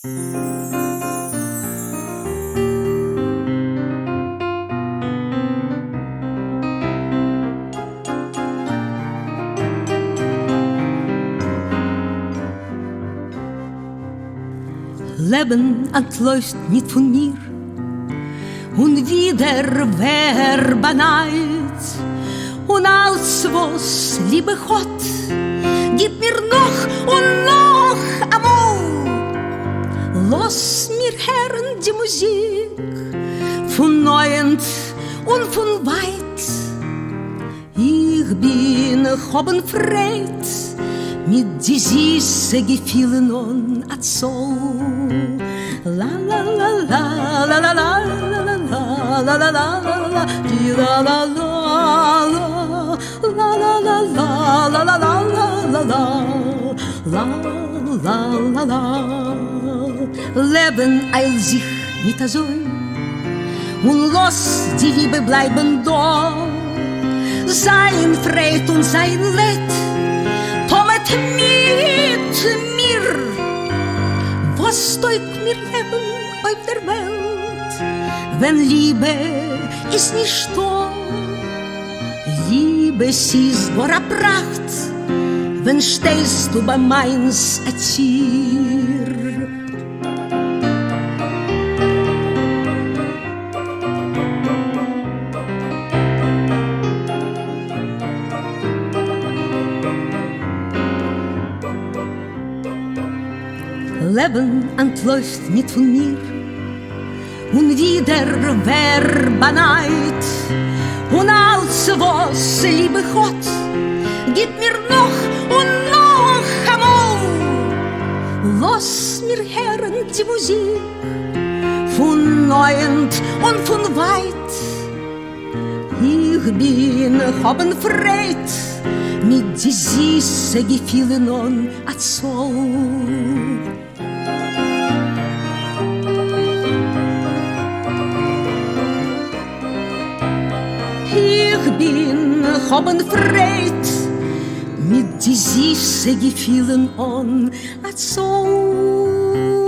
לעבן אנטלויפט ניט פון מיר, און ווידער ווער באנייט, און אלץ וואס ליבע האט, גיב מיר נאך און נאך אמאל. לאז מיר הערן די מוזיק פון נאענט און פון ווייט. איך בין האבן פרייד מיט די זיסע געפילן אן א צאל. לעבן אייל זיך ניט אזוי און לאז די ליבע בלייבן דא. זיין פרייד און זיין לייד תמיד מיט מיר. וואס טויג מיר לעבן אויף דער וועלט ווען ליבע איז נישטא? ליבע ס'איז גאר א פראכט ווען שטייסטו ביי מיינס א טיר. לעבן אנטלויפט ניט פון מיר, און ווידער ווער באנייט, און אלץ וואס ליבע האט, גיט מיר נאך און נאך אמאל. לאז מיר הערן די מוזיק פון נאענט און פון ווייט. איך בין האבן פרייד מיט די זיסע געפילן אן א צאל. איך בין האבן פרייד מיט די זיסע געפילן אן א צאל.